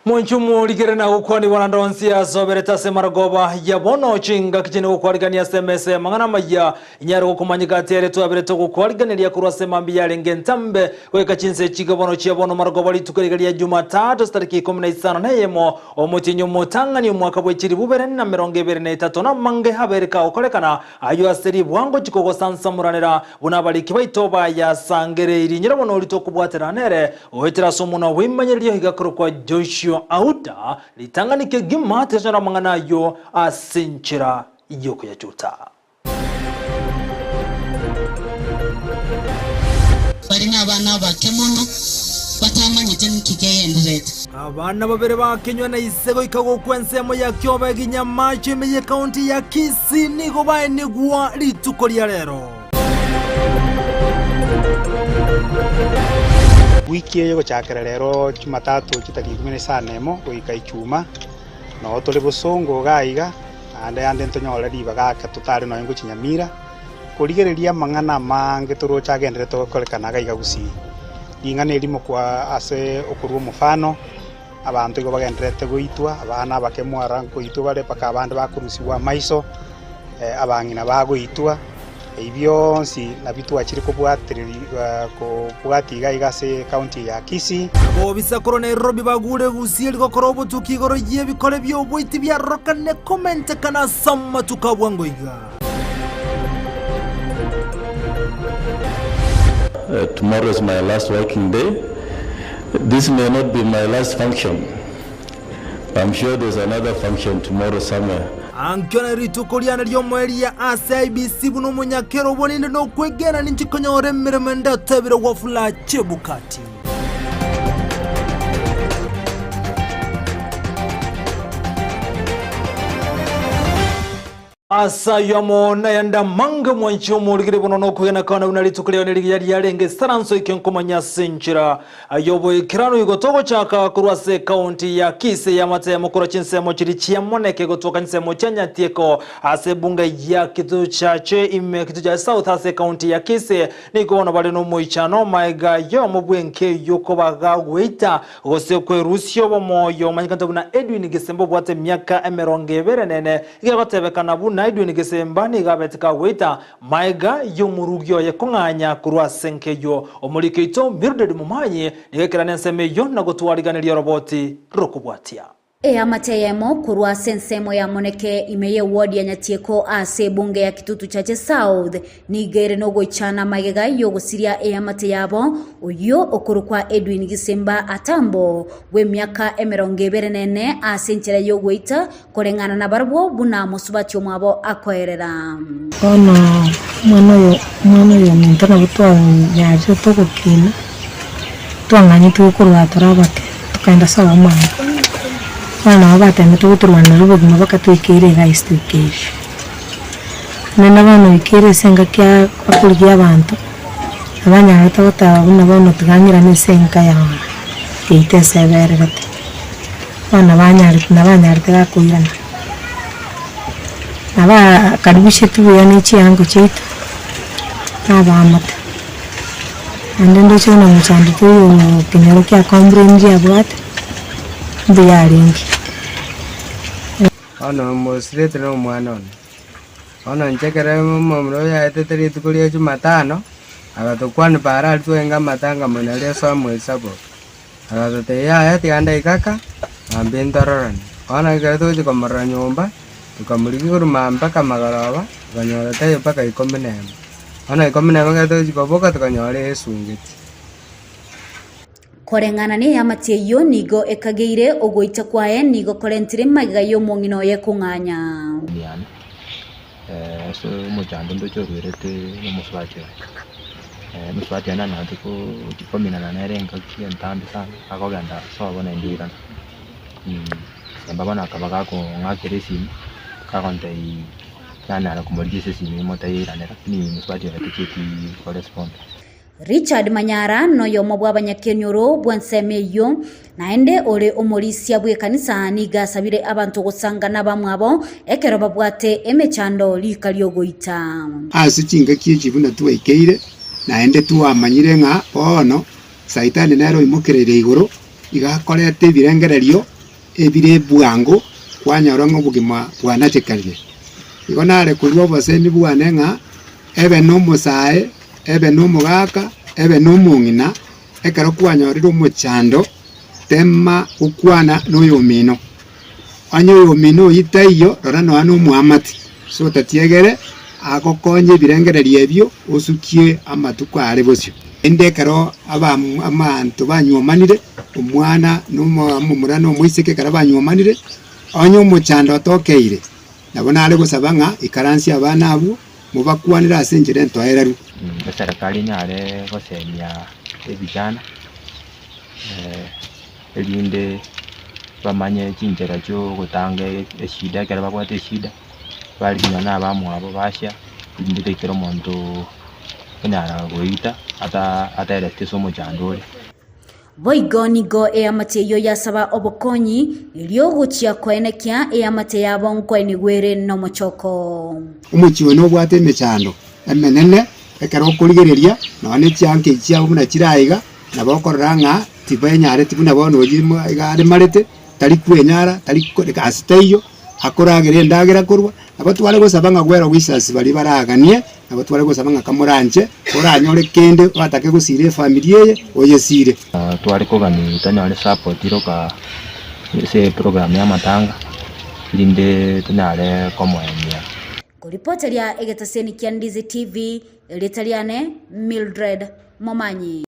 Mwanche omorigere na gokwanigwa naende onsi asoberete ase amarogoba ya bono, chingaki chinde gokwarigania ase emesa y'amang'ana amaya, inyare gokomanyeka ati ere twaberete ogokwariganeria korwa ase mambia yarenge entambe goika chinsa echiga bono chia bono marogoba rituko riga ria Jumatatu chitariki ikomi na isano na eyemo omotienyi omotang'ani omwaka bwe chilifu bibere na emerongo ebere na etato na amange abere kagokorekana ayio ase ribwango chikogosansamoranera Buna abariki baito bayasangereirie, nyora bono oria tokobwatera nere, oetera ase omonwa bw'ebimanyererio iga korokwa Joshua Auta, ritang'ani kegima tiachora amang'ana ayio ase enchera y'okoyachuta. Bare nabana abake mono, batamanyete ninki kegendererete. Abana babere bakenywa na ise goika gokwa ensemo ya Kiobegi Nyamache ime y'ekaunti ya Kisii nigo baenigwa rituko ria rero. Wiki eye gochakera rero Jumatatu chitariki ikomi na isano na emo goika Ijumaa, noo tore bosongo iga iga, naende ande ntonyore ribaga ake totare nonya ngochia Nyamira, korigereria amang'ana amange toroche agenderete gokorekana iga iga Gusii. Ring'ana erimo kwa ase okorua omofano, abanto igo bagendererete goitwa, abana abake mwara nkoitwa bare mpaka abande bakorusigwa amaiso, abang'ina bagoitwa, ebi bionsi nabio twachire kobwatereri kobwatia iga iga ase ecounty eye ya Kisii. Abobisa korwa Nairobi bagure Gusii eri gokora obotuki igoro y'ebikore bi'oboiti biarorekane komentekana ase amatuko a bwango iga. Tomorrow is my last working day. This may not be my last function. I'm sure there's another function tomorrow somewhere. Ankio ne rituko riane ri'omoerio ase IEBC buna omonyakerobo ninde nokwegena ninche konyora emeremo ende otebire Wafula Chebukati. Ase ayio amo nayande amange mwanche omorigire bono nokwegena kwane buna rituko riao nerigiya riarenge esaranso ekio nkomanya ase enchera y'oboikeranu igo togochaka korwa ase ekaunti ya Kisii y'amatemo korwa chinsemo chiria chia Moneke gotoka chinsemo chia Nyatieko ase ebunge ya Kituchache ime Kituchache South ase ekaunti ya Kisii nigo bono bare nomoichano maega y'oyomo bw'enka eyio kobaga goita gose kwerusia obomoyo omanyekanete buna Edwin Gesemba obwate emiaka emerongo ebere nene Gegotebekana buna Edwin Gesemba nigo abete kagoita maega y'omorugi oye kong'anya korwa ase enka eyio. Omoriki oito Mildred Momanyi nigo ekerana ensemo eyio na gotwariganeria oroboti rokobwatia. Eamate eyemo korwa ase ensemo ya Moneke ime y'eward ya Nyatieko ase ebunge ya Kitutu Chache South Nigo ere nogoichana magega y'ogosiria eamate yabo, oyio okorokwa Edwin Gisemba Atambo, bw'emiaka emerongo ebere na ene, ase enchera y'ogoita, koreng'ana nabarabwo buna mosubati omwabo akoerera. Bono omwana oyo omwana oyo ominto nabo twanyarire togokina, twang'anyetwe korwa tore abake, tokaenda sawa mama. Bono nabo batemete gotorwanerera obogima mpaka toikeire iga ase toikeire. Naende bono oikeire ase engaki akorigia abanto, nabanyarete goteba buna bono tiga ng'irane ase enka ya yaito ase ebererete. Bono nabanyarete nabanyarete gakoirana. Nabakaribishetwe buya ne chiango chiaito, na abaamate. Naende ndoche buna mochandete oyo ekenyoro kia complainire abwate, mbuya arenge. Bono omosirete nomwana one. Bono inche ekero omomura oyo aetete rituko ria Jumatano, agatokwania paara aria twarenge amatanga mono aria ase omoesabu. Agatotebia yaya tiga ndaika aka, mambia ntororane. Bono ekero togochia komorora nyomba, tokamorigia korwa mambia mpaka magoroba, tokanyora taiyo mpaka ikomi na emo. Bono ikomi na emo ekero togochia koboka tokanyora esungeti. Koreng'ana neamate eyio nigo ekageire ogoita kwaye nigo korentire magega y'omong'ina oye kong'anya. Yane, ase omochando ndoche orwerete nomosubati oye. Omosubati oye nanyarete gochia kominana nere engaki entambe sana, akogenda sobo naende oirana. Naende bono akaba gakong'akera esimi, kagontebia nanyara komorigia ase esimi motebi oirane lakini mosubati oye tachieti korespond. Richard Manyara noyomo bw'abanyakenyoro bw'ensemo eyio, naende ore omorisia bw'ekanisa nigo asabire abanto gosangana abamwabo ekero babwate emechando rika ri'ogoita. Ase chingaki echi buna twaikeire, naende twamanyire ng'a bono Saitani nere oimokereire igoro, iga akoreta ebirengererio. ebire bwango kwanyora ng'a obogima bwanachekanire. Igo nare korua obosemi bwane ng'a ebe nomosae, ebe nomogaka, ebe nomong'ina, ekero kwanyorire omochando, tema gokwana noyomino. Onye oyomino oyio taiyo, rora nonya nomoamate, ase otatiegere agokonye ebirengererio ebio osukie amatuko are bosio. Naende ekero abanto banywomanire, omwana na omomura na omoiseke ekero banywomanire, onye omochando otokeire, nabo nare gosaba ng'a ikaransie abana abwo, mobakwanere ase enchera entoereru. Eserekari enyare gosemia ebijana erinde bamanye chinchera chiogotanga eshida ekero babwate eshida, barigia nonya na abamwabo bachia erinde taikera omonto onyara goita ataereti ase omochando ore. Boigo nigo eamate eyio yasaba obokonyi, erio gochia koenekia eamate yabo nkoenigwa ere nomochoko. Omochie oyo nobwate emechando emenene, ekero okorigereria nonya ne chianka echi chiabo buna chire aiga, nabo okorora ng'a tibenyareti buna bono oyio iga aremarete, tari kwenyara, tari gasi taiyo, akoragera endagera korwa, nabo tware gosaba ng'a gwera wisasi baria baraganie, nabo tware gosaba ng'a kamoranche, oranyore kende oratake gosira efamiri eye, oyesire. Tware kogania tonyore support iroka ase eprogram ya amatanga, erinde tonyare komoenia. Koripoteria egetaseni kia Ndizi TV, erieta riane Mildred Momanyi.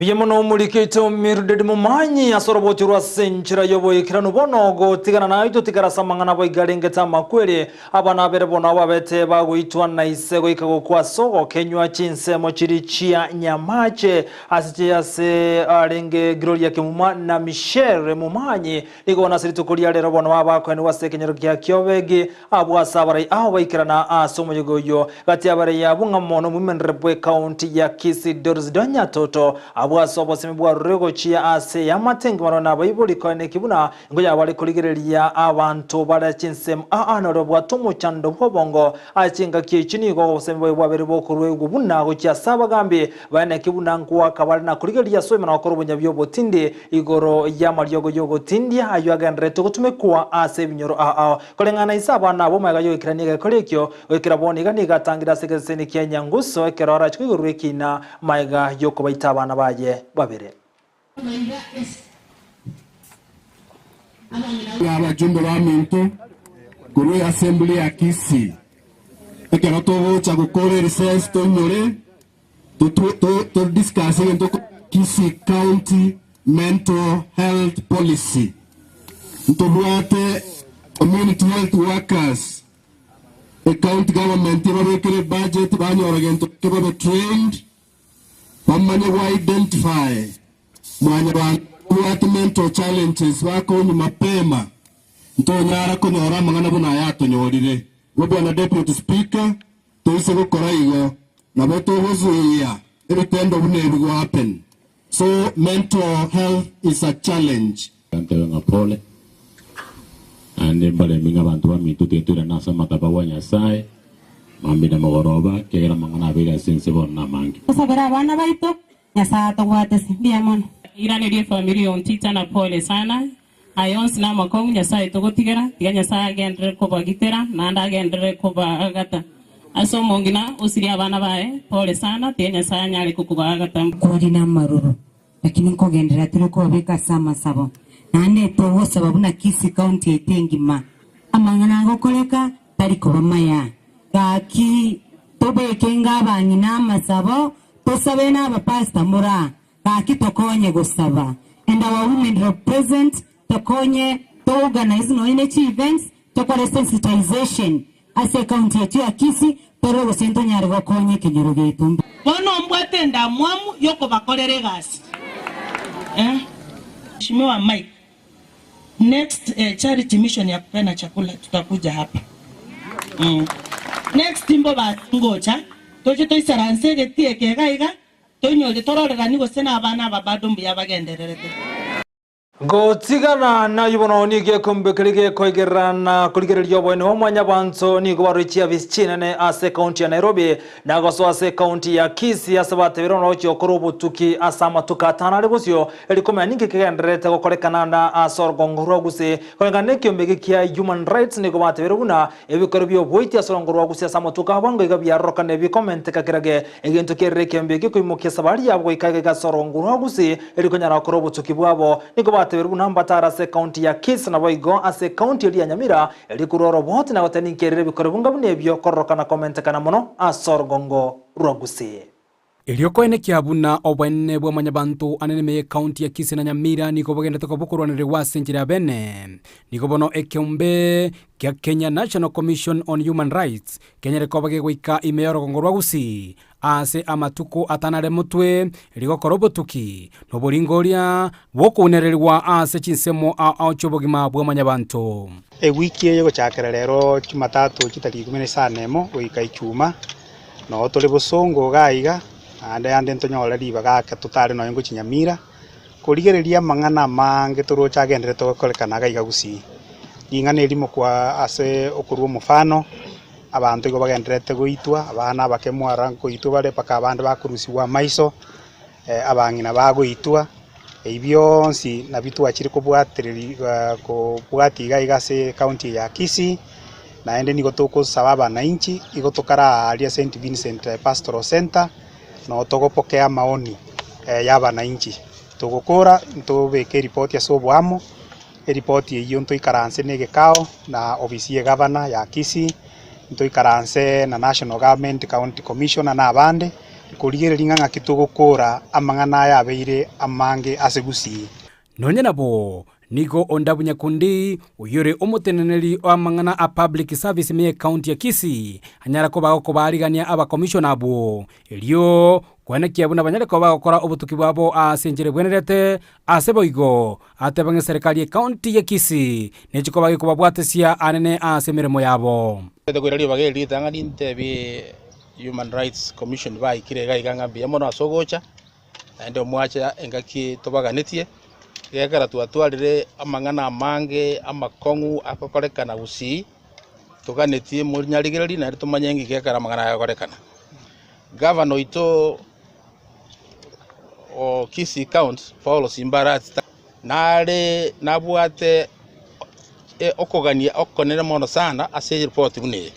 Mbuya mono omoriki oito Mildred Momanyi ase oroboti rwa ase enchera y'oboikeranu bono gotigana naye totigare ase amang'ana boigo arengete amakweri abana abere bono ababete bagoitwa na ise goika gokwa ase ogokenywa chinsemo chiri chia Nyamache ase ase arenge Gloria Kemuma na Michelle Momanyi nigo bono ase rituko ria rero bono babakoenigwa ase ekenyoro gia Kiobegi Abwo ase abarai ao baikerana ase omoyega oyio, gati y'abarai abwo ng'a mono omoimenere bw'ekaunti ya Kisii Doris Donya Toto, abwo ase obosemi bwarure gochia ase eamate engima na abaibori koeneki buna ngoya bare korigereria abanto bare chinsemo aa nore babwate omochando bw'obongo ase chingaki echi nigo obosemi boye bwabeire bokoruegwa buna gochia ase abagambi baeneki buna ngoaka bare na korigereria ase obogima na gokora obonyabi obotindi igoro y'amariogo y'ogotindia ayio agendererete gotumekwa ase ebinyoro ao. Koreng'ana ise abana abwo magega y'ogoikerania egekora ekio, goikera bono iga nigo atangire ase egeseseni kia nyanguso ekero arache koigorerwa ekiina magega y'okobaita abana baye babere. Abajumbe baminto korwa eassembly ya Kisii, ekero togocha gokora erecess toinyore to discuss egento Kisii County Mental Health Policy. Ntobwate community health workers, ecounty government ebabekere ebudget banyora gento babe trained, bamanye go identify mwanyabanto babwate mental challenges bakonywa mapema ntonyara konyora amang'ana buna aya atonyorire. Igo Bwana Deputy Speaker, Toise gokora igo, nabo togozuia ebitendo buna ebi go happen. So mental health is a challenge. Ntebe ng'a pole, naende mbarembe ng'a abanto baminto tiga toirane ase amatabau a Nyasae, mambia na mogoroba, ekiagera amang'ana abeire ase ense bono namange. Tosabere abana baito, Nyasae atobwatese. Mbuya mono. Iraneria efamiri ya Ontita na pole sana. Aya onsi namakong'u Nyasae togotigera, tiga Nyasae agenderere kobagitera, naende agenderere kobaagata. Ase omong'ina osirie abana baye, pole sana, tiga Nyasae anyare kokobaagata. Kwari namaroro, lakini nkogenderera tore kobabeka ase amasabo, naende togosaba buna Kisii County yaito engima, amang'ana agokoreka tari koba maya. Gaki tobeke inga abang'ina amasabo, tosabe na abapastor more aa, Gaki tokonye gosaba and our women represent tokonye to organize nonya ne chi events tokore sensitization ase ecounty yaito ya Kisii torore gose ntonyare gokonya ekenyoro giaito. Bono mbwate endamwamu y'okobakorera egasi. Mheshimiwa Mike, next charity mission ya kupeana chakula tutakuja hapa. Next mbobase ngocha toche toisaranse egetii eke iga iga. Toinyore tororeranie gose nabana aba bado mbuya bagendererete. Gotigana nayio bono nigo ekeombe keria gekoigerera na korigereria oboene bwa mwanyabanto nigo barure chiafisi chinene ase ekaunti ya Nairobi na gosoa ase ekaunti ya Kisii ase batebire oroche okore obotuki ase amatuko atano are bosio eri komanya ninki kegendererete gokorekana na ase orogongo rwa Gusii. Koreng'ana nekeombe eke kia Human Rights nigo batebire buna ebikoro bioboiti ase orongo rwa Gusii ase amatuko a bwango iga biarorokane bikomenteka kerage egento kerire ekeombe eke koimokia esabari yabo goika iga ase orongo rwa Gusii Erio konyara gokora obotuki bwabo, nigo bateberwe buna mbatare ase ekaunti ya Kisii naboigo ase ekaunti eria ya Nyamira, erio korwa oroboti na goteba ninki erire ebikore bunga buna ebio kororokana komentekana mono ase orogongo rwa Gusii. Erio koenekia buna oboenene bwa mwanyabanto anene ime y'ekaunti ya Kisii na Nyamira nigo bogenderete koba okorwanererwa ase enchera ya bene, nigo bono ekeombe kia Kenya National Commission on Human Rights kenyare koba gegoika ime y'orogongo rwa Gusii Aase amatuko atanare motwe, rigokora obotuki, na oboringoria bw'okounererigwa ase chinsemo ao ao chi'obogima bwa mwanyabanto. Ewiki eye gochakera rero Jumatatu chitariki ikomi na isano na emo goika Ijumaa, noo tore bosongo iga iga, naende ande ntonyore ribaga ake totare nonye ngochia Nyamira, korigereria amang'ana amange toroche agenderete gokorekana iga iga Gusii. Ring'ana erimo kwa ase okorwa omofano. Abanto igo bagendererete goitwa, abana abake mwara nkoitwa bare mpaka abande bakorusigwa amaiso, abang'ina bagoitwa, ebi bionsi nabio twachire kobwatereri kobwatia iga iga ase ekaunti eye ya Kisii, naende nigo togosaba abananchi igo tokare aaria St Vincent Pastoral Centre, noo togopokea amaoni ya abananchi. Togokora ntobeke eripoti ase oboamo. Eripoti eyio ntoikaranse na egekao na ofisi y'egavana ya Kisii, ntoikaranse na National Government County Commissioner na abande, korigereria ng'a ng'aki togokora amang'ana aya abeire amange ase Gusii. Nonya nabo, nigo Ondabu Nyakundi, oyore omoteneneri o amang'ana a Public Service ime y'ecounty ya Kisii, anyare koba agokobaarigania abakomishona abwo, erio koenekia buna banyare koba bagokora obotuki bwabo ase enchera ebwenerete Ase boigo, ateba ng'a eserekari y'ecounty ya Kisii nechi koba gekobabwatesia anene ase emeremo yabo. Ntagete koira ribaga eri ritang'ani ntebie Human Rights Commission baikire iga iga ng'a mbuya mono ase ogocha, naende omwacha engaki tobaganetie, egekera twatwarire amang'ana amange amakong'u agokorekana gusii, toganetie monyarigererie naende tomanye ng'iki ekero amang'ana aya agokorekana. Gavana oito. O Kisii County Paul Simbarati nare nabwate okogania okonene mono sana ase eripoti buna eye.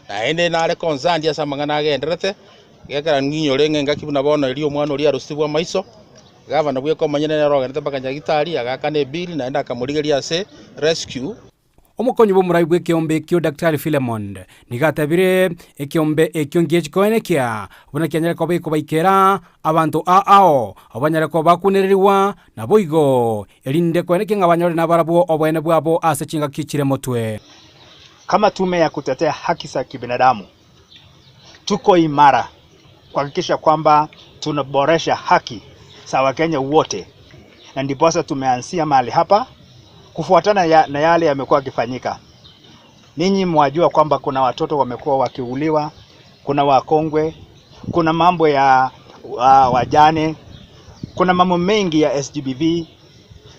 Naende nare concerned ase amang'ana agendererete, gekogera nginyore ng'a engaki buna bono eria omwana oria arositigwe amaiso, gavana bweka omonyene nere ogenderete mpaka nyagetari agaakana ebill naende akamorigeria ase rescue. Omokonyi bw'omorai bw'ekeombe ekio Daktari Philemon nigo atebire ekeombe ekio ngiachi koenekia buna kianyare koba ekobaikera abanto ao ao abwo banyare koba bakunererigwa naboigo erinde koenekia ng'a banyore nabarabwo oboene bwabo ase chingaki chire motwe. Kama tume ya kutetea haki za kibinadamu tuko imara kuhakikisha kwamba tunaboresha haki za Wakenya wote, na ndiposa tumeanzia mahali hapa kufuatana ya, na yale yamekuwa yakifanyika. Ninyi mwajua kwamba kuna watoto wamekuwa wakiuliwa, kuna wakongwe, kuna mambo ya uh, wajane, kuna mambo mengi ya SGBV,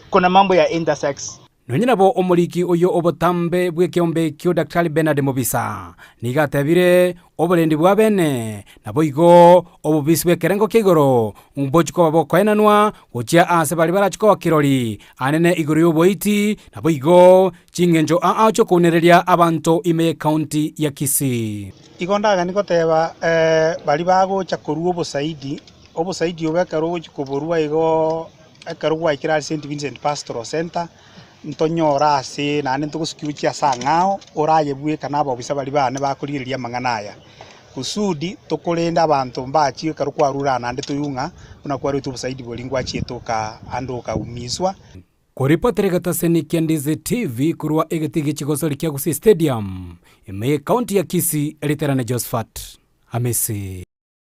kuna mambo ya intersex. Nonye nabo omoriki oyio obotambe bw'ekeombe ekio Daktari Bernard Mobisa nigo atebire oborendi bwa bene naboigo obobisi bw'ekerengo kia igoro mbochi koba bokoenanwa gochia aase baria barachi koba kirori anene igoro y'oboiti naboigo ching'encho aa chi'okounereria abanto ime y'ecounty ya Kisii. Igo ndagani goteba baria bagocha korua obosaidi, obosaidi obo ekero ogochia koborua igo Ekero gwaikire ase St. Vincent Pastoral Centre, ntonyore ase naende ntogosikia gochia ase ang'ao, oraye bweka na ababisa baria bane bakorigereria amang'ana aya. Kusudi tokorenda abanto mbachie ekero kwarure aa naende toigwe ng'a buna kwaruete obosaidi boria ngwachiete oka ande okaumiswa. Koripotera egetaseni kia Ndizi TV korwa egetii gie chigosori kia Gusii Stadium, ime ye county ya Kisii, Riterane Josphat Amisi.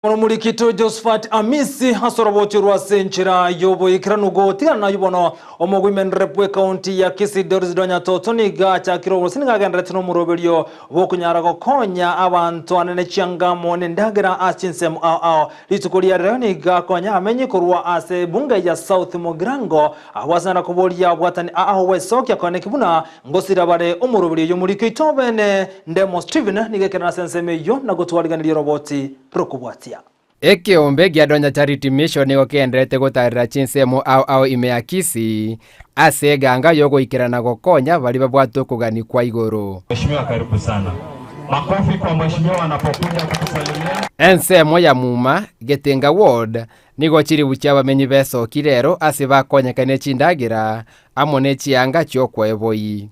Omorikito Josephat Amisi ase oroboti orwo ase enchera y'oboikeranu gotigana nayio bono omogoimen rep bw'ekaunti ya Kisii Doris Donya Toto nigo achakire oborusia nigo agendererete nomoroberio bw'okonyara gokonya abanto anene chianga amo nendagera ase chinsemo ao ao. Rituko ria rero nigo akonya abamenyi korwa ase ebunge ya South Mugirango abwo asanyara koboria obwatani ao bwesokia koeneki buna ngosira bare omoroberio oyo omoriki oito bene Ndemo Stephen nigo ekerene ase ensemo eyio na gotwariganiria oroboti rokobwatia. Ekeombe gia Donya Charity Mission nigo kegendererete gotarera chinsemo ao ao ime ya Kisii ase eganga y'ogoikerana gokonya baria babwate okogania kwa igoro. Mheshimiwa karibu sana. Makofi kwa mheshimiwa anapokuja kutusalimia. Ensemo ya Muma, Getenga Ward, nigo chiribu chi'abamenyi b'esoki rero ase bakonyekane chindagera amo ne chianga chi'okweboi.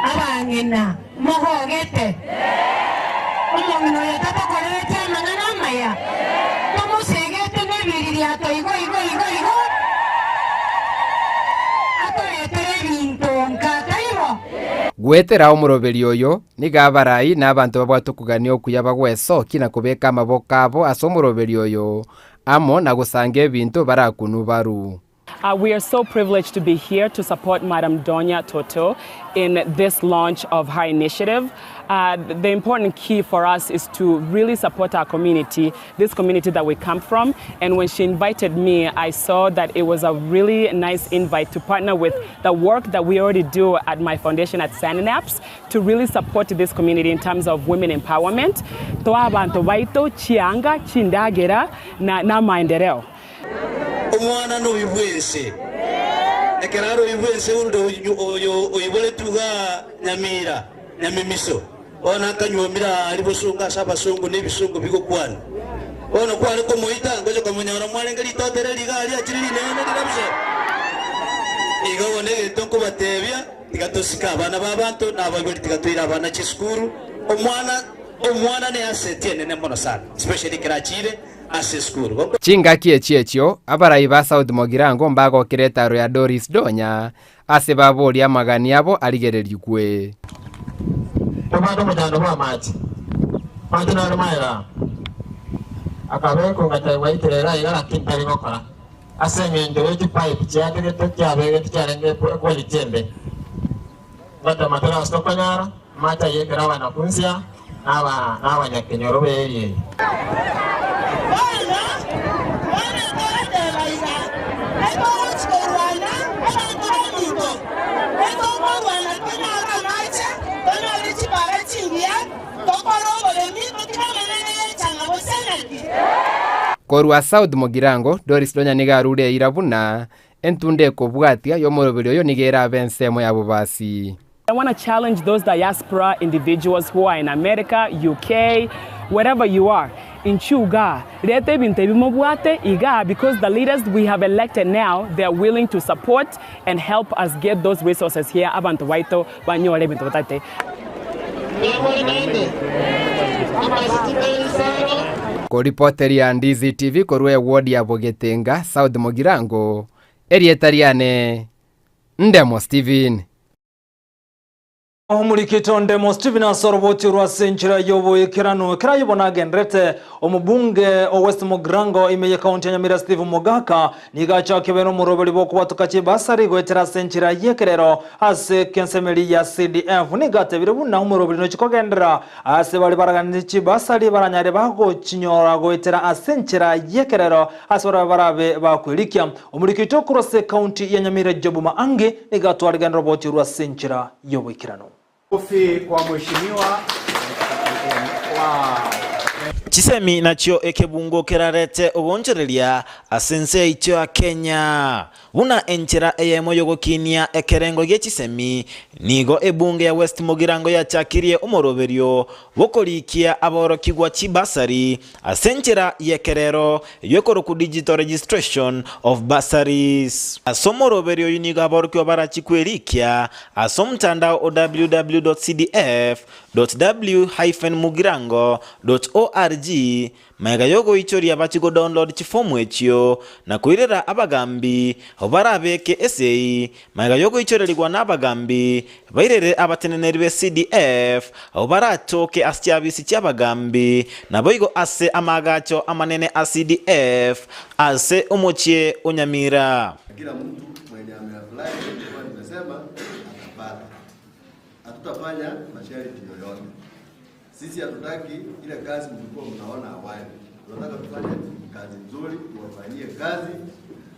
Abang'ina, mogogete? Omong'ina oyo tatokorereti amang'ana amaya? Tomosegete nebiririato igo igo igo igo, atoretere ebinto nka, taibo? Goetera omoroberi oyo, nigo abarai na abanto babwate okogania okuya bagwesokia na kobeka amaboko abo ase omoroberi oyo, amo na gosanga ebinto barakunwe baru. We are so privileged to be here to support Madam Donya Toto in this launch of her initiative. The important key for us is to really support our community, this community that we come from. And when she invited me, I saw that it was a really nice invite to partner with the work that we already do at my foundation at Saninaps to really support this community in terms of women empowerment. Toa abanto baito chianga, chindagera na namaendeleo. Omwana noyio bw'ense. Ekero are oyio bw'ense onde oyo oiboretwe iga nyamira, nyamimiso, bono akanyuomire aaria bosongo ase abasongo na ebisongo bigokwana. Bono kware komoita, ngocha komonyora mwarenge ritoto ere riga aria achire rinene rirabuse. Igo bono egento nkobatebia, tiga tosike abana b'abanto, na abaibori tiga toire abana chisukuru. Omwana omwana ne asset enene mono sana, especially ekero achire ase esukuru. Goko. Chingaki echi echio, abarai ba South Mogirango mbagokire etaro ya Doris Donya ase baborie amagani abo arigererigwe. Tobwate omochando bw'amache. Amache naro maega akabekwa ngatebwa ikerero aiga lakini tari gokora ase eng'encho ye chipipe chiategete chiabegete chiarenge equality embe. Ngatema tore ase tokonyara amache ayio ekero abanafunsi aa na abanyakenyoro b'eeri eye. Bono, bono togoteeba iga, Etogochia korwana abanto baminto, etokorwana tonyore amache, tonyore chipara chingiya, tokore oboremi, totige amang'ana y'echanga gose naki? Korwa South Mugirango, Doris Donya nigo arure eira buna Entunda ekobwatia y'omoroberi oyo nigo erabe ensemo ya bobasi. I wanna challenge those diaspora individuals who are in America, UK, wherever you are, inchuo igaa, reta ebinto ebi mobwate igaa because the leaders we have elected now they are willing to support and help us get those resources here abanto baito banyore ebinto batagete. Koripoteria Ndizi TV korwa eward ya Bogetenga, South Mugirango, erieta riane Ndemo Steven. Omorikito Ndemo Stephen ase oroboti orwo ase enchera y'oboikeranu ekero ayio bono agenderete omobunge o West Mugirango ime ye county ya Nyamira Steve Mogaka Nigo achokia bene omoroberi bw'okobwatoka chibasari goetera ase enchera y'ekerero ase kensemeri ya CDF. Nigo atebire buna omoroberi nochia kogenderera ase baria baraganeti chibasari baranyare bagochinyora goetera ase enchera y'ekerero ase baria barabe bakwerikia. Omoriki oito korwa ase ekaunti ya Nyamira Job Maangi nigo atwarigenera oboti orwo ase enchera y'oboikeranu. Makofi kwa mheshimiwa wa. Chisemi nachio ekebungo kerarete ogoonchoreria ase ense yaito ya Kenya. Buna enchera eyemo y'ogokinia ekerengo gie chisemi, nigo ebunge ya West Mugirango yachakirie omoroberio bw'okorikia aborokigwa chibasari ase enchera y'ekerero eyio ekorokwa Digital Registration of Bursaries. Ase omoroberio oyio nigo aborokigwa barachie kwerikia ase omotandao o www.cdf.w-mugirango.org. SRG Magega y'ogoichoria bachie godownload chifomu echio na koirera abagambi barabeke esegi. Magega y'ogoichorerigwa nabagambi, bairere abateneneri be CDF abwo baratoke ase chiabisi chi'abagambi, naboigo ase amaagacho amanene a CDF ase omochie o Nyamira. Kila mtu mwenye ameapply kama nimesema atapata. Hatutafanya masharti yoyote. Sisi hatutaki ile kazi mlikuwa mnaona awali. Tunataka tufanye kazi nzuri, tuwafanyie kazi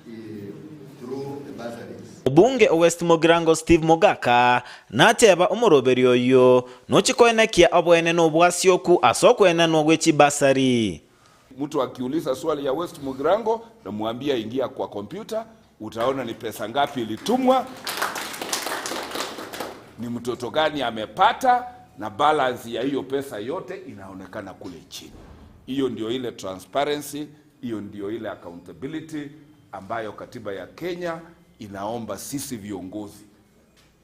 eh, through the bursaries. Obunge o West Mugirango Steve Mogaka nateba omoroberi oyio nochikoenekia obwene na obwasioku ase okoenanwa gwe chibasari. Mtu akiuliza swali ya West Mugirango, namwambia ingia kwa kompyuta, utaona ni pesa ngapi ilitumwa, ni mtoto gani amepata, na balance ya hiyo pesa yote inaonekana kule chini. Hiyo ndio ile transparency, hiyo ndio ile accountability ambayo katiba ya Kenya inaomba sisi viongozi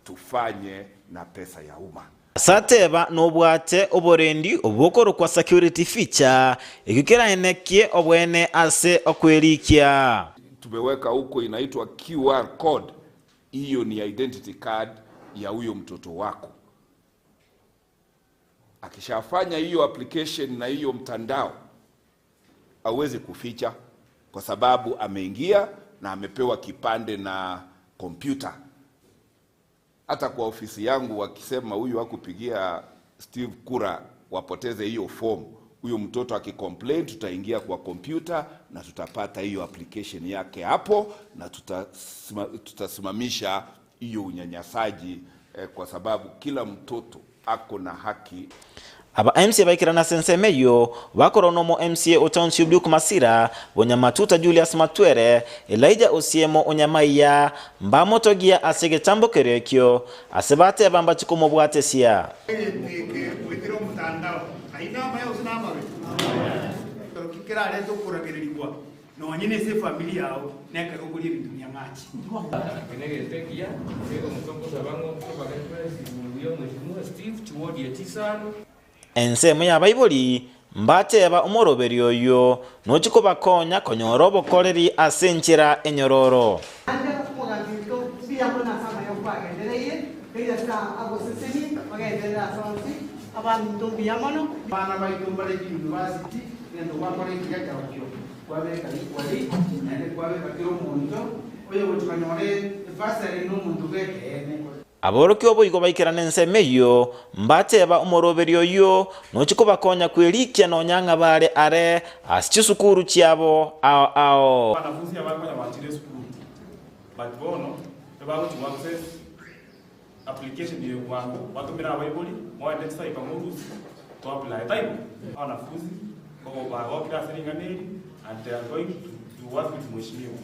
tufanye na pesa ya umma. Ase ateba nobwate oborendi obokorokwa security feature, ekio keraenekie obwene ase okwerikia. Tumeweka huko inaitwa QR code. Hiyo ni identity card ya huyo mtoto wako. Akishafanya hiyo application na hiyo mtandao, hawezi kuficha kwa sababu ameingia na amepewa kipande na kompyuta. Hata kwa ofisi yangu wakisema huyu hakupigia Steve kura, wapoteze hiyo form. Huyo mtoto akicomplain, tutaingia kwa kompyuta na tutapata hiyo application yake hapo, na tutasimamisha hiyo unyanyasaji eh, kwa sababu kila mtoto ako na haki. Aba MCA baikera ase ensemo eyio bakorwa nomo MCA o Township Luke Masira, Bonyamatuta Julius Matwere, Elijah Osiemo Onyamaiya mbamotogia ase egetambo keria ekio ase bateba mbachi komobwatesia. Gwetera omotandao aina amaya gose na amabe toro ki kerarete okoragererigwa nonye na ase efamiri yao nekero okoria ebinto bia ng'achi. Ensemo y'abaibori mbateba omoroberi oyio nochi kobakonya konyora obokoreri ase enchera enyororo. Abana baito mbare university gento gwakora ekiya kyakio kwabeka equally naende kwabeka kera omonto oyo gochikanyora ebasari na omonto bwekeene. Aborokia oboigo baikerana ensemo eyio mbateba omoroberi oyio nochi kobakonya kwerikia nonya ng'a bare are ase chisukuru chiabo ao ao. Wanafunzi abakonya bachire esukuru but bono ebagochi access application eye bwango batumire abaibori moende chicyber morusie to apply taibo abanafunzi nkogo bagokire ase ring'ana eri and they are going to work with mheshimiwa.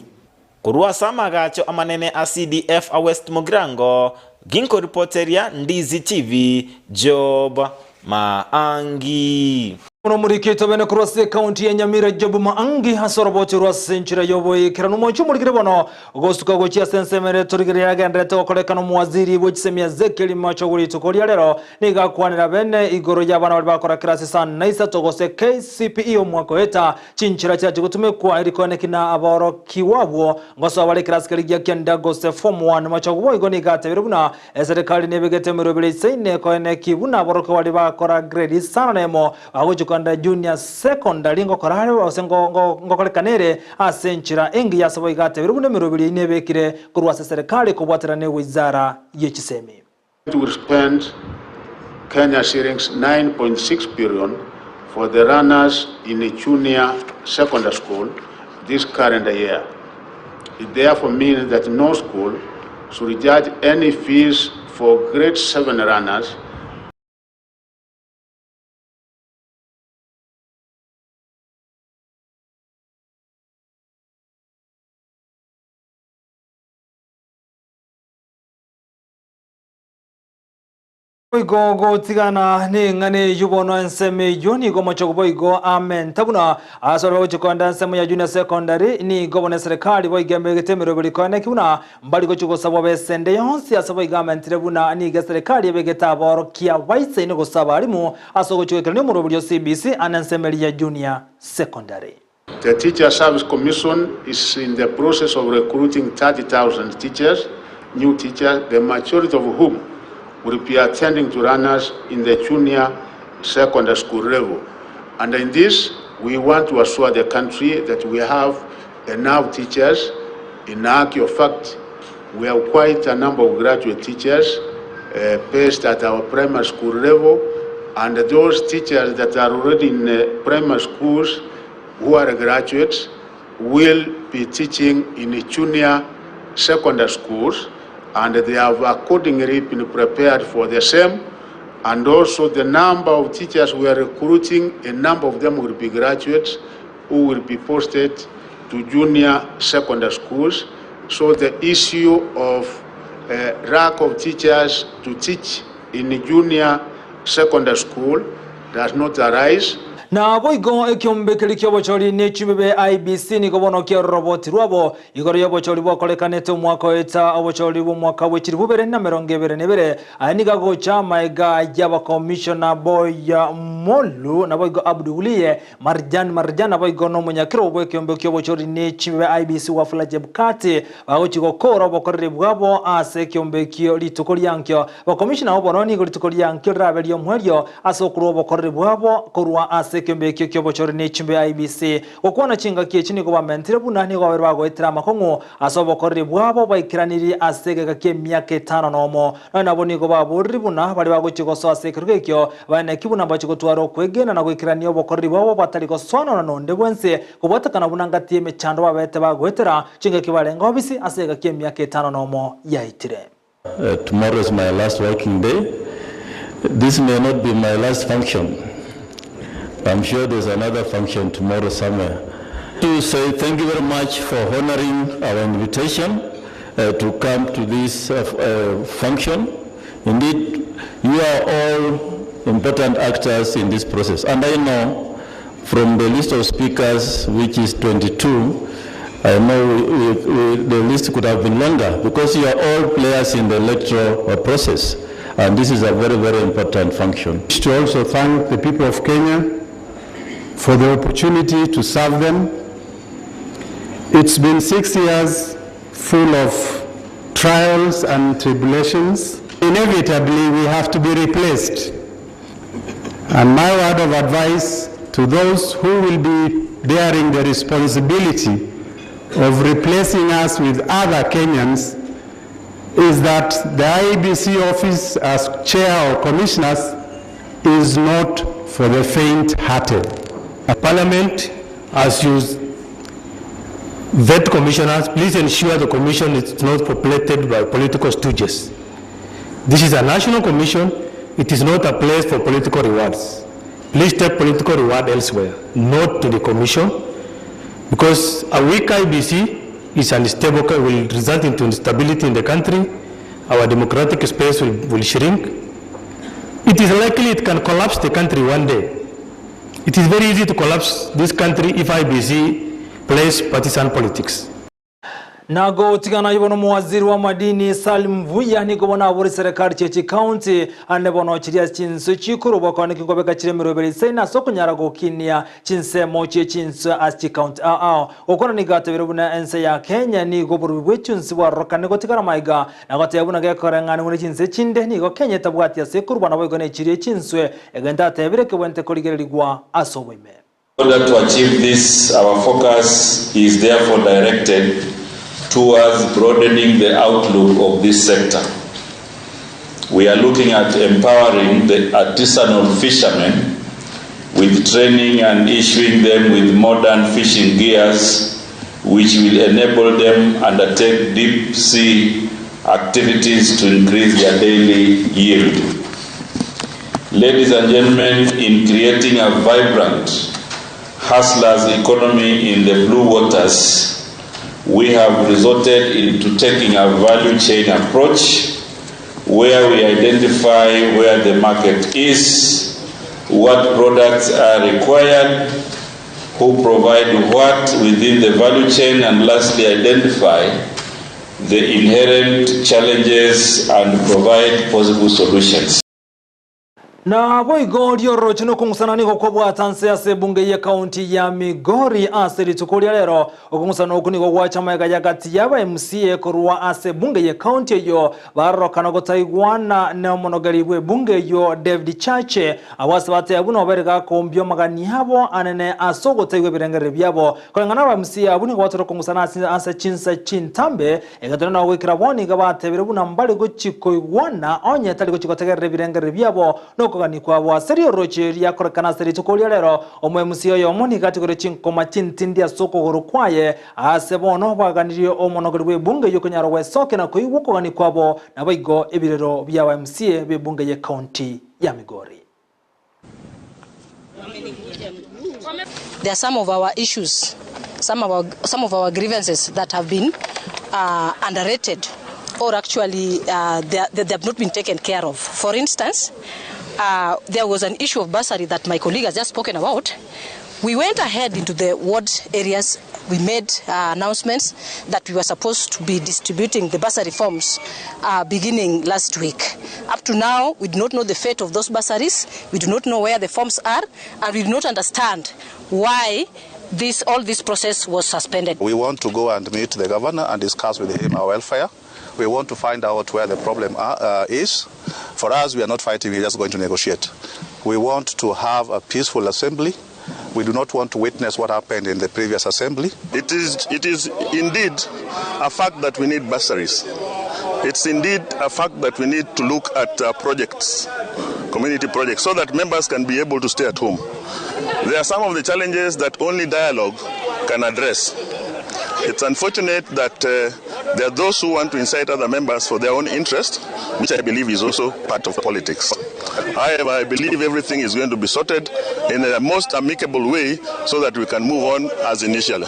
Korwa ase amagacho amanene a CDF a West Mugirango, ginkoripoteria Ndizi TV, Job Maangi. Bono omoriki bene korwa ase ekaunti ya Nyamira Job Maangi ase oroboche rwa ase enchera y'oboikeranu omochie omorikire bono gosuka gochia ase ensemo ere torigere yagenderete gokorekana omowaziri bwe chisemi Ezekiel Machogu rituko ria rero nigo akwanera bene igoro y'abana baria bakora kirasi sana isato gose KCPE omwaka oeta chinchera chiachi gotumekwa erikoeneki na abaorokiwa abwo ngosoa bare kirasi keria gia kianda gose form 1 Machogu boigo nigo atebire buna eserikali nebegete emerobere isaine koeneki buna abaorokiwa baria bakora grade isano na emo bagochi kogenda junior secondary ngokora are gose ngokorekanere ase enchera engiya ase boigo atebire buna emerobere eyio nebekire korwa ase serikali kobwaterana ewizara ya chisemi. Will spend Kenya shillings 9.6 billion for the learners in a junior secondary school this calendar year. It therefore means that no school should charge any fees for grade 7 learners. Boigo gotigana neng'ana eyio bono ensemo eyio nigo omochogo boigo amenta buna ase baria bagochia koenda ensemo ya junior secondary nigo bono eserekari boigo emegete emeroberi koeneki buna mbari gochia gosabwa besa ende yonsi ase boigo amentire buna nigo eserekari ebegete aborokia baisaine gose abarimu ase ogochia goikerania omoroberi o CBC ande ensemo eria ya junior secondary. The Teacher Service Commission is in the process of recruiting 30,000 teachers, new teachers, the majority of whom will be attending to learners in the junior secondary school level. And in this, we want to assure the country that we have enough teachers. In actual fact, we have quite a number of graduate teachers uh, based at our primary school level, and those teachers that are already in uh, primary schools who are graduates will be teaching in junior secondary schools and they have accordingly been prepared for the same and also the number of teachers we are recruiting a number of them will be graduates who will be posted to junior secondary schools so the issue of uh, lack of teachers to teach in junior secondary school does not arise Naboigo ekiombe keria ki'obochori ne chibebe IEBC nigo bono kiaroroboti rwabo igoro y'obochori bwakorekanete omwaka oeta obochori bw'omwaka bwe chilifu bibere na emerongo ebere na ebere. Aya nigo agocha amaega y'abakomishona Boya Molu naboigo Abdi Wuliye Marjan Marjan naboigo nomonyakero bw'ekiombe ki'obochori ne chibebe IEBC Wafula Chebukati bagochia gokora obokoreri bwabo ase ekiombe ekio rituko riankio. Abakomishona abwo bono nigo rituko riankio rirabe ri'omoerio ase okorua obokoreri bwabo korwa ase ekeombe ekio ki'obochori ne chimbe IEBC. Gokwana chingaki echi nigo bamentire buna nigo babeire bagoetera amakong'u ase obokoreri bwabo baikeranirie ase egeka ki'emiaka etano nomo. Nonya nabo nigo baboriri buna baria bagochia gosoa ase ekerogo ekio baeneki buna mbachie gotwara okwegena na goikerania obokoreri bwabo batari gosoanana nonde bwensi kobwatekana buna ngati y'emechando babete bagoetera chingaki barenge obisi ase egeka ki'emiaka etano nomo yaetire. Uh, tomorrow is my last working day. This may not be my last function. I'm sure there's another function tomorrow somewhere. To say thank you very much for honoring our invitation uh, to come to this uh, uh, function. Indeed, you are all important actors in this process. And I know from the list of speakers, which is 22, I know we, we, we, the list could have been longer because you are all players in the electoral uh, process. And this is a very, very important function. To also thank the people of Kenya for the opportunity to serve them. It's been 6 years full of trials and tribulations. Inevitably, we have to be replaced. And my word of advice to those who will be bearing the responsibility of replacing us with other Kenyans is that the IEBC office as chair or commissioners is not for the faint-hearted. Parliament, as you vet commissioners, please ensure the commission is not populated by political stooges. This is a national commission. It is not a place for political rewards. Please take political reward elsewhere, not to the commission, because a weak IBC is unstable, will result into instability in the country. Our democratic space will, will shrink. It is likely it can collapse the country one day. It is very easy to collapse this country if IBC plays partisan politics. Nagotigana ibo nomuwaziri wa madini Salim Mvurya nigo bono abore serikali chechi county ande bono chiria chinsu chikuru bokone kingobeka chire miroberi isaina ase okonyara gokinia chinsemo chie chinsu ase chikaunti ao ao gokwana nigo atebire buna ense ya Kenya nigo oborubi bwa echunsi bwarorokane gotigara maiga na goteba buna gekoreng'ani buna chinse chinde nigo Kenya etabwati ase ekorwa naboigo na echiria echinswe egento atebire kebwente korigererigwa ase oboime. In order to achieve this, our focus is therefore directed towards broadening the outlook of this sector. We are looking at empowering the artisanal fishermen with training and issuing them with modern fishing gears, which will enable them undertake deep sea activities to increase their daily yield. Ladies and gentlemen, in creating a vibrant hustlers economy in the blue waters, we have resorted into taking a value chain approach where we identify where the market is, what products are required, who provide what within the value chain, and lastly, identify the inherent challenges and provide possible solutions. Naboigo riororoche nokong'usana nigo kwabwata nse ase ebunge y'ekaunti ya Migori ase rituko ria rero. Okong'usana okwo nigo gwacha magega ya gati y'aba MCA korwa ase ebunge y'ekaunti eyio barorokana gotaigwana nomonogeri bw'ebunge eyio David Chache abwo ase bateba buna obere gakombia amagani abo anene ase ogotaigwa ebirengererio biabo. Koreng'ana aba MCA abwo nigo batore okong'usana ase ase chinsa chintambe Egetone na ogoikera bono nigo batebire buna mbare gochia koigwana onye tari gochia gotegerera ebirengererio biabo na okogania kwabo ase rioroche riakorekana ase rituko ria rero. Omoemusia oyomo nigo atigore chinkoma chintindi ase okogoro kwaye, aase bono baganirie omonogori bw'ebunge y'okonyara gwesokia na koigwa okogania kwabo, naboigo ebirero bi'abaMCA b'ebunge y'ecounty ya Migori. There are some of our issues, some of our, some of our grievances that have been uh, underrated or actually uh, they, are, they have not been taken care of. For instance, uh, there was an issue of bursary that my colleague has just spoken about. We went ahead into the ward areas. We made uh, announcements that we were supposed to be distributing the bursary forms uh, beginning last week. Up to now, we do not know the fate of those bursaries. We do not know where the forms are, and we do not understand why this all this process was suspended. We want to go and meet the governor and discuss with him our welfare. We want to find out where the problem are, is. For us, we are not fighting, we are just going to negotiate. We want to have a peaceful assembly. We do not want to witness what happened in the previous assembly. It is, it is indeed a fact that we need bursaries. It's indeed a fact that we need to look at uh, projects, community projects, so that members can be able to stay at home. There are some of the challenges that only dialogue can address. It's unfortunate that uh, there are those who want to incite other members for their own interest, which I believe is also part of politics. However, I believe everything is going to be sorted in the most amicable way so that we can move on as initially.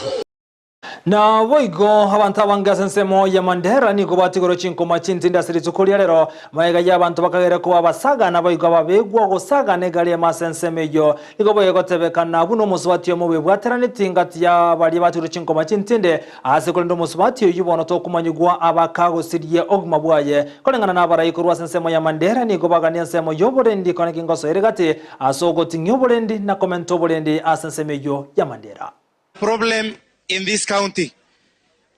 Naboigo abanto abange ase ensemo ya Mandera nigo batigorwe chinkoma chintindi ase rituko ria rero, magega y'abanto bakagera koba abasaga, naboigo ababegwa gosaga negari emo ase ensemo eyio. Nigo bwegotebekana buna omosubati omo bwebwateraneti ngati ya baria batigorwe chinkoma chintindi, ase korende omosubati oyio bono tokomanyigwa abakagosiria obogima bwaye. Koreng'ana nabarai korwa ase ensemo ya Mandera nigo bagania ensemo y'oborendi koneki ngoso ere gati ase ogoting'ia oborendi na komenta oborendi ase ensemo eyio ya Mandera. Problem in this county.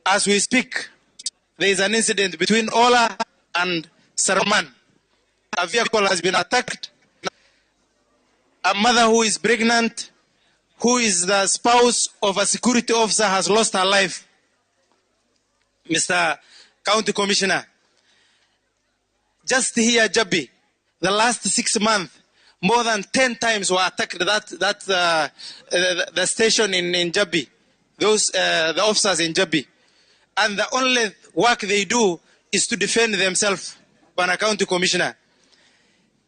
As we speak, there is an incident between Ola and Sarman. A vehicle has been attacked. A mother who is pregnant, who is the spouse of a security officer, has lost her life. Mr. County Commissioner, just here, Jabi, the last six months, more than 10 times were attacked that, that, uh, the, the station in, in Jabi, those, uh, the officers in Jabi. And the only work they do is to defend themselves, Bana County Commissioner.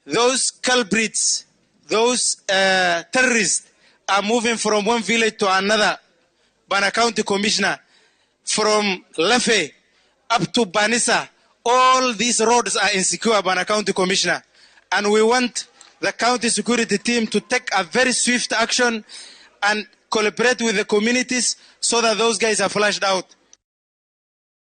Those culprits, those uh, terrorists are moving from one village to another, Bana County Commissioner, from Lefe up to Banisa. All these roads are insecure, Bana County Commissioner. And we want the county security team to take a very swift action and collaborate with the communities so that those guys are flushed out.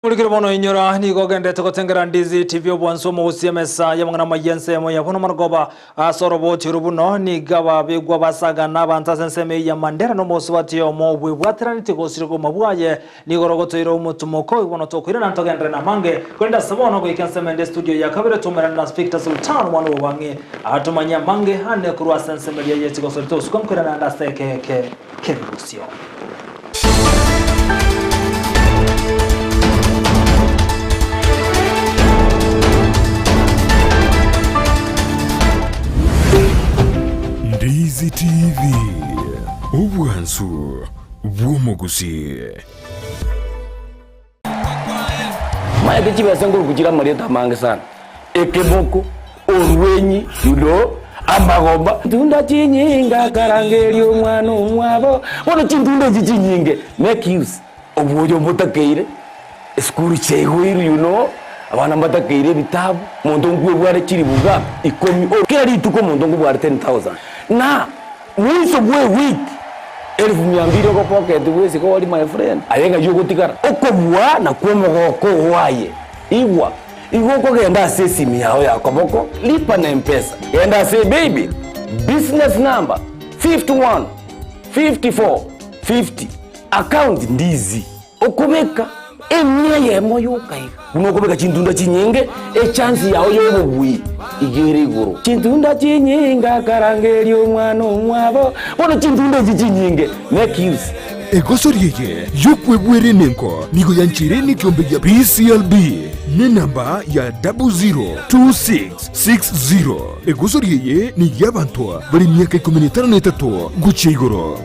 Murikire bono inyora nigo ogendete gotengera Ndizi TV obwansu omogusia emesa y'amang'ana amaya ensemo ya bono marogoba ase oroboti oru buno nigo ababegwa basagana abanto ase ensemo eye ya Mandera na omosubati omo bwebwateraneti gosira obogima bwaye nigo rogotoire omotumoko oyo bono tokoirana ntogenderere namange korende ase bono goika ensemo ende estudio ya kabere toumerane na Victor Sultan omwana bw'obang'e atomanye amange ane korwa ase ensemo eria ye chigosori tosuka nkoirana ande ase ekeke k'ebigusio. Ndizi TV, obwansu bw'omogusii. Maete chibesa nkoruku chire amarieta amange sana, ekeboko, orwenyi, you know, amagomba. Tunda chinyinga karangeria omwana omwabo. Bono chintunda echi chinyinge, make use obwoyo mbotakeire, esukuru chiaigoirwe you know, Abana mbatakeire ebitabu, omonto nkwebware chilifu ngapi? Ikomi. O kera rituko omonto nkobware 10,000. Na mwiso bwe ewiki elfu mia mbili ogopoketi bwesike ori my friend. Aye ng'ai ogotigara? Okobua nakwo omogoko oo aye. Igwa, igo okogenda ase esimi yao ya koboko, lipa na mpesa, genda ase ebaybill, business number 51 54 50, account ndizi. Okobeka emia eyemo yoka iga, buna okobeka chintunda chinyinge, echansi yao y'obobui iga ere igoro. Chintunda chinyinge akarangeria omwana omwabo, bono chintunda echi chinyinge, make use. Egosori eye y'okwebwera enengo nigo yancheire nekiombe gia PCLB nenamba ya 002660. Egosori eye ney'abanto bare emiaka ikomi na etano na etato gochia igoro.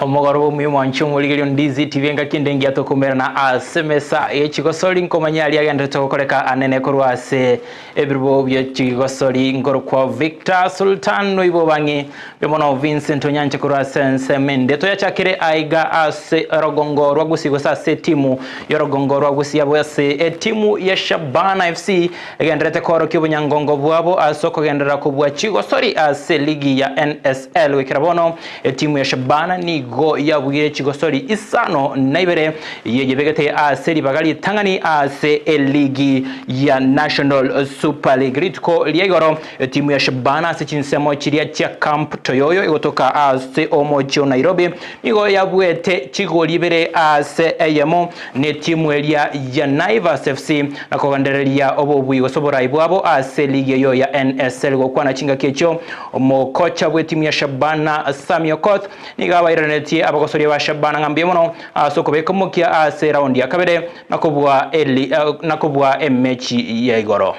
Omogoroba omuya omwanche omorigereria o Ndizi TV engaki ende engiya tokomerana ase emesa ye chigosori nkomanya aria agenderete gokoreka anene korwa ase ebirubo bie chigosori nkorokwa Victor Sultan noibo bang'e mbuya mono Vincent Onyanche korwa ase ensemo ende toyachakere aiga ase orogongo rwa Gusii gose ase etimu y'orogongo rwa Gusii abwo ase etimu ya Shabana FC egenderete koorokia obonyangongo bwabo ase okogenderera kobua chigosori ase ligi ya NSL goikera bono Etimu ya Shabana nigo yabuire chigosori isano na ibere yeyebegete ase ribaga ritang'ani ase eligi ya National Super League. Rituko ria igoro etimu ya Shabana ase chinsemo chiria chia Camp Toyoyo egotoka ase omochie o Nairobi nigo yabuete chigori ibere ase eyemo netimu eria ya Naivas FC na kogendereria obobui gose oborai bwabo ase eligi eyo ya NSL. Gokwana chingaki echio Omokocha bw'etimu ya Shabana, Sammy Okoth, nigo abairaneretie abagosoria ba Shabana ng'a mbuya mono ase okobeka omokia ase eraundi ya kabere na kobua eli na kobua emechi ya igoro.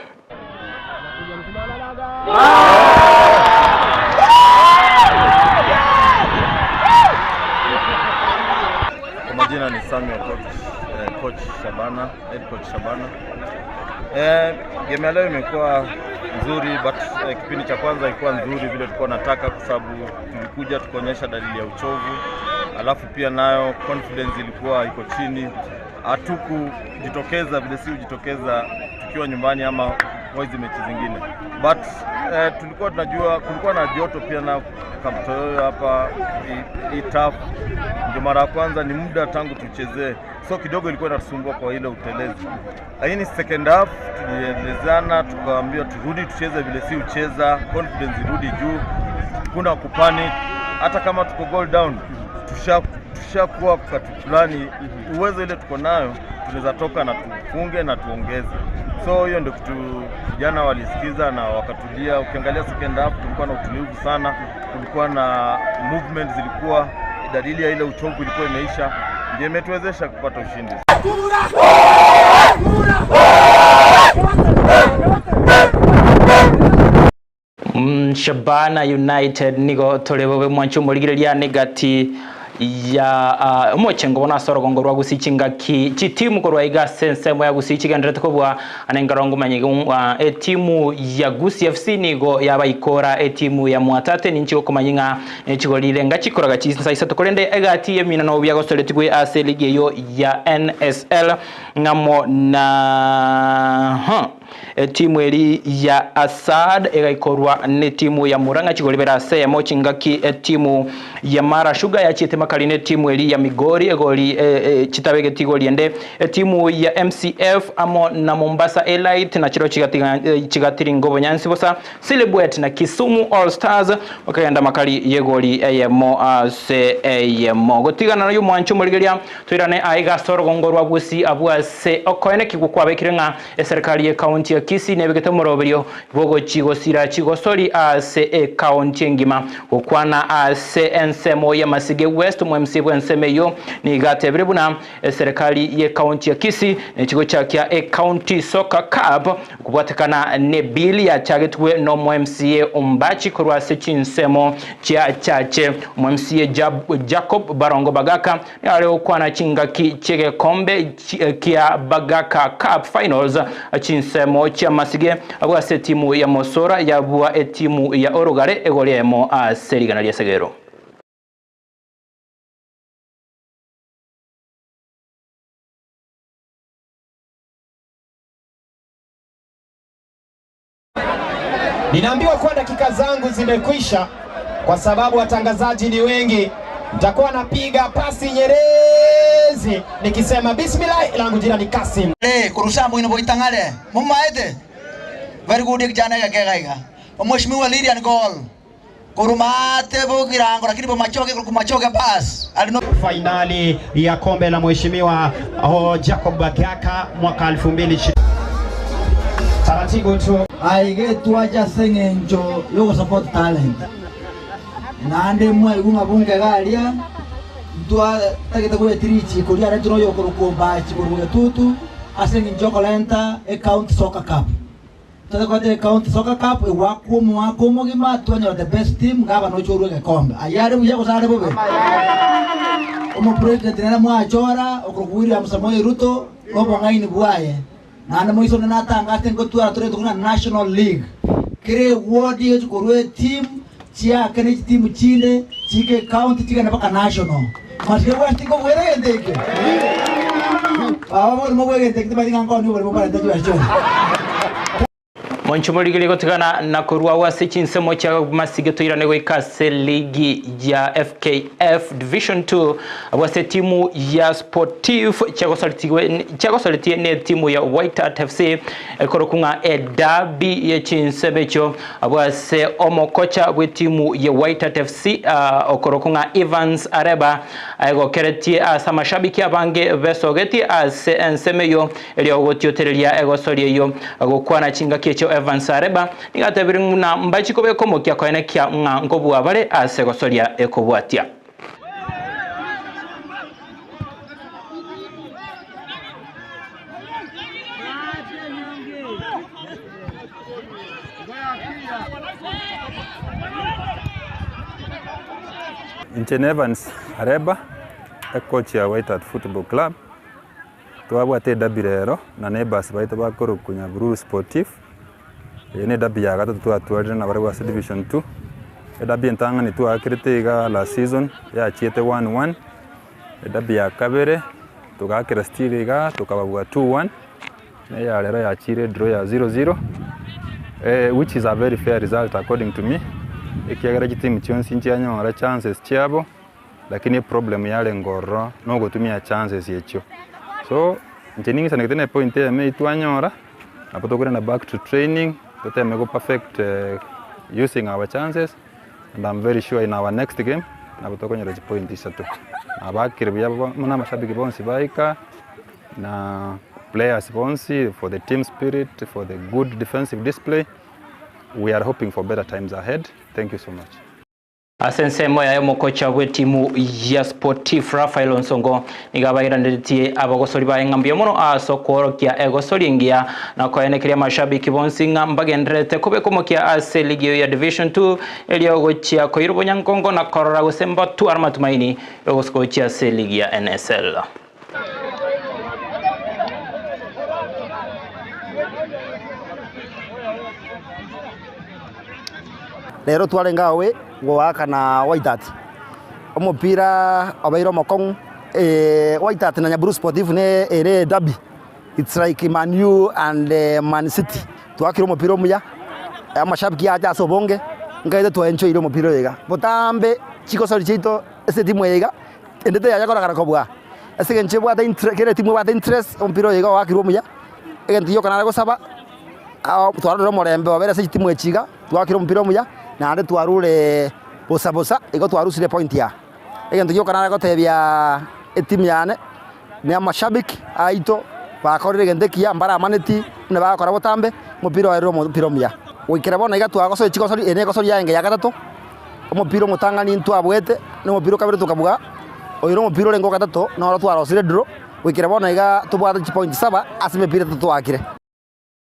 Kwa majina ni Sammy Okoth, eh, coach Shabana, head coach Shabana. Eh, game ya leo imekuwa nzuri but eh, kipindi cha kwanza ilikuwa nzuri vile tulikuwa nataka, kwa sababu tulikuja tukaonyesha dalili ya uchovu, alafu pia nayo confidence ilikuwa iko chini, hatukujitokeza vile si hujitokeza tukiwa nyumbani ama kwa hizi mechi zingine but eh, tulikuwa tunajua kulikuwa na joto pia na Kamtoyoyo hapa hii tough ndio mara ya kwanza, ni muda tangu tuchezee, so kidogo ilikuwa inatusumbua kwa ile utelezi, lakini second half tulielezana, tukaambiwa turudi tucheze vile si ucheza, confidence irudi juu, kuna kupanic. Hata kama tuko goal down, tushakuwa wakati fulani, uwezo ile tuko nayo tunaweza toka na tufunge na tuongeze. So hiyo ndio kitu vijana walisikiza na wakatulia. Ukiangalia second half tulikuwa na utulivu sana, kulikuwa na movement zilikuwa dalili ya ile uchovu ilikuwa imeisha, ndio imetuwezesha kupata ushindi. Shabana United nigo tore bobe mwanche omorigereria negati ya uh, omochengo bono ase orogongo rwa Gusii chingaki chitimu korwa iga ase ensemo ya Gusii chigenderete kobua ane nkero ngomanya iga uh, etimu ya Gusii FC nigo yabaikora etimu ya Mwatate ninchi gokomanya ng'a nechigorire ngachikoraga chinsa isato korende egati y'eminano biagosoretigwe ase ligi eyo ya NSL ng'amo na huh. Etimu eri ya Assad egaikorwa netimu ya Murang'a chigori ase eyemo chingaki etimu ya Mara Sugar yachiete makari netimu eri ya Migori egori e, e, chitabegeti igori ende etimu ya MCF amo na Mombasa Elite na chiro chigatiga chigatiringa obonyansi bosa Silibwet na Kisumu All Stars bakagenda makari yegori eyemo ase eyemo gotigana nayo mwancho morigeria toirane aiga ase orogongo rwa Gusii abwo ase okoenekigwa kwabekire ng'a eserikari ye county ekaunti ya Kisii nebegete omoroberio bw'ogochi gosira chigosori ase ekaunti engima. Gokwana ase ensemo ya Masige West, omo-MC bw'ensemo eyio nigo atebire buna eserekari y'ekaunti ya Kisii nechigochakia Ecounty Soccer Cup kobwatekana nebill yachagetwe n'omo-MCA Ombachi korwa ase chinsemo chia Chache. Omo-MCA Jacob Barongo Bagaka nigo are gokwana chingaki chi'egekombe kia Bagaka Cup Finals chinsemo chia Masige abwo ase etimu ya Mosora yabua etimu ya Orogare egori eyemo ase rigana ri'esegero. Ninaambiwa kuwa dakika zangu zimekwisha kwa sababu watangazaji ni wengi. Nitakuwa napiga pasi nyerezi nikisema bismillah, langu jina ni Kasim. Eh, kurusa mwino boitang'ale mumaete very good kijana gakega iga omweshimiwa Lilian Gol kurumate bogirango lakini bomachoke kumachoke pass alino Fainali ya kombe la mheshimiwa oh, Jacob Bagaka mwaka 2020. Taratibu tu aigetwacha seng'encho yogosupport talent naende mwaigu ng'a garia ntwatagete gwetiri ichiko riaretire oyo okorukumbachi korwa getutu ase eng'encho okorenta ecounty soccer cup twatekwete ecounty soccer cup egwakwa omwaka omogima twanyora the best team gabana ochorwa egekombe ayare buya gose are bobe omopresident nere mwachora okorokwa William Samoei Ruto obong'aini bwaye naende moisone natangase ngotwara tore tukuna national league kere ward yechikorwa team chiake ne chitimu chinde chike county chigende mpaka national masike west ngobwere egento ekio baba borimo bwa egento ekio tibatinga nkoni oborimo barente chibesa Moncho morigeri gotigana na korwa ase chinsemo chia Masige toirane goika ase ligi ya FKF Division 2 abwo ase timu ya Sportif chiagosoretie ne timu ya White Hart FC ekorokung'a edabi ye chinsemo echio abwo ase omokocha bw'etimu ya White Hart FC okorokung'a Evans Areba aegokeretie ase amashabiki abange besogetie ase ensemo eyo erio gotiotereria egosoria eyo gokwana chingaki echio Evans Areba nigo atebire ng'a mbachi kobeka omokia koenekia ng'a nkobua bare ase egosoria ekobwatia. Inche ne Evans Areba, ecoach ya White Hart Football Club, twabwate edabi rero na neighbours baito bakorokwa Nyabururu Sportif, eye ne edabi ya gatato twatwarire nabarabwo ase division two, edabi entang'ani twaakerete iga last season yachiete one one, edabi ya kabere togaakera still igaa tokababua two one, na eya rero yachiire edraw ya zero zero, which is a very fair result according to me, ekiagera chitimu chionsi nchianyora chances chiabo. Lakini eproblem yarenge ororo nogotumia chances echio. So inche ning'isanegete na epoint eyemo eyio twanyora, nabo tokorenda back to training, toteme go perfect using our chances and am very sure in our next game nabo tokonyora chipoint isato. Nabakire buya buna amashabiki bonsi baika, na players bonsi for the team spirit, for the good defensive display, we are hoping for better times ahead, thank you so much. Ase ensemo yaye omokocha bw'etimu ya Sportif Raphael Onsongo nigo abairaneretie abagosori baye ng'a mbuya mono ase okoorokia egosori engiya na koenekeria amashabiki bonsi ng'a mbagendererete kobeka omokia ase eligi eyo ya Division 2 erio gochia koira obonyankongo na korora gose mbatware amatumaini yogosuka gochia ase eligi ya NSL. Rero twarenge awe goaka na Wydad, omopira obeire omokong'u Wydad na Nyaburu Sportive ne ere edabi, it's like Man U and Man City, twakire omopira omuya, amashabiki acha ase obonge, nkaete twaenjoyire omopira oyo iga. Botambe chigosori chiaito ase etimu eye iga, ende teyanya korokana kobua, ase eng'encho ebwate intre kera etimu ebwate interest, omopira oyo iga oakirwe omuya, egento gioka nare gosaba. Twarorire omorembe obeire ase chitimu echi iga, twakire omopira omuya, naende twarure bosa bosa, igo twarusire epoint aa. Egento gioka nare gotebiaaa etimu yane, na amashabiki aito, Bakorire egento ekiya, mbaramaneti buna bagokora botambe, omopira oye ore omopira omuya. Goikera bono iga twagosoria chigosori, eye negosori yaye engiya ya gatato, omopira omotang'ani ntwabwete, na omopira o kabere tokabua, oyo nomopira orenge o gatato, noro twarosire draw, goikera bono iga tobwate chipointi saba ase emepira etato twaakire.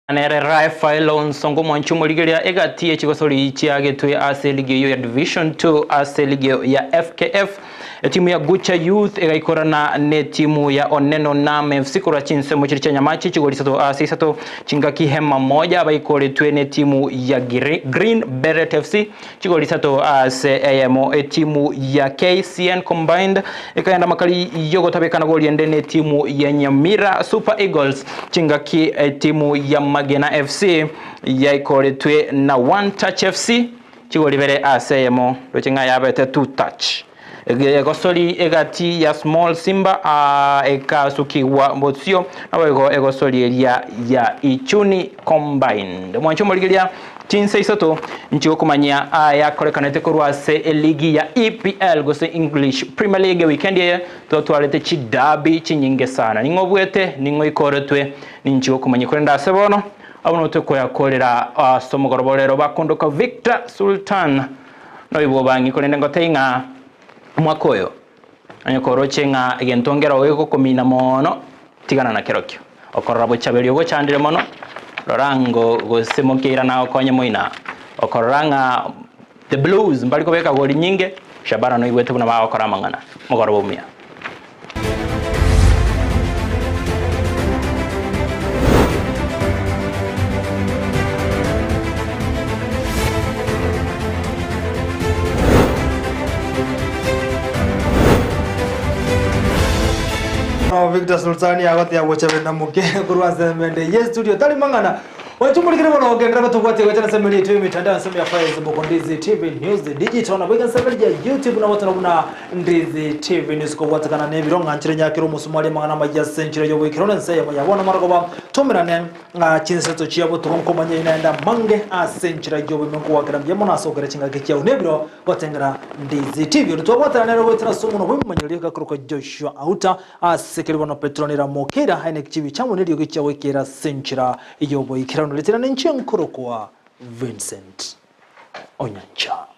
Nere Rafael Onsongo omwanchi omorigereria egati ye chigosori chiagetwe ase eligi eyio ya Division 2 ase eligi ya FKF. Etimu ya Gucha Youth egaikorana netimu ya Oneno Nam FC korwa chinsemo chiria chia Nyamache chigori isato ase isato chingaki hema moja baikoretwe netimu ya Green Beret FC chigori isato ase eyemo. Etimu ya KCN Combined ekagenda makari yogotabekana gori ende netimu ya Nyamira Super Eagles chingaki etimu ya Magena FC yaikoretwe na One Touch FC chigori ibere ase eyemo roche ng'a yabete two touch. Egosori egati ya Small Simba ekasukigwa bosio naboigo egosori eria ya Ichuni Combined. Mwanche omorigeria chinsa isato nchigokomanyia ayakorekanete korwa ase eligi ya EPL gose English Premier League weekend eye twatwarete chidabi chinyinge sana. Ning'o obuete ning'o ikoretwe ninchigokomanyia korende ase bono abwo notwe koyakorera ase omogoroba orero bakondoka Victor Sultan Noibwe obang'e, korende ngotebie ng'a omwaka oyo, onye koroche ng'a egento nkero gegokomina mono, tigana na kerokio. Okorora bochaberi ogochandire mono, rora ngo gose mokeira nagokonye moina. Okorora ng'a the blues mbari kobeka gori nyinge, Shabana noigwete buna bagokora amang'ana. Mogoroba omuya. No Victor Sultani agotia gocha bena muke korwa ase emende ye studio tari mang'ana Oitumurikire bono ogenderera gotobwatia gocha na ensemo yaito y'emetandao ensemo ya Facebook Ndizi TV News Digital nabo iga ensemo ya YouTube nabo tona buna Ndizi TV News kobwatekana na ebiro ng'a nchire nyakere omosumari amang'ana amaya ase enchera y'oboikeranu ense eyemo ya bono marogoba tomerane ng'a chinseto chia botuko nkomanya eyio naende amange ase enchera y'oboime nkogwakera mbuya mono ase okera chingaki chiao nebiro gotengera Ndizi TV ori twabwatana nere goetera ase omonwa bw'ebimanyererio gakorokwa Joshua Auta Ase keria bono Petero neramokeire aye ne chibi chiabo neriogi chia goikera ase enchera y'oboikeranu. Ritera ninche nkorokwa Vincent Onyancha.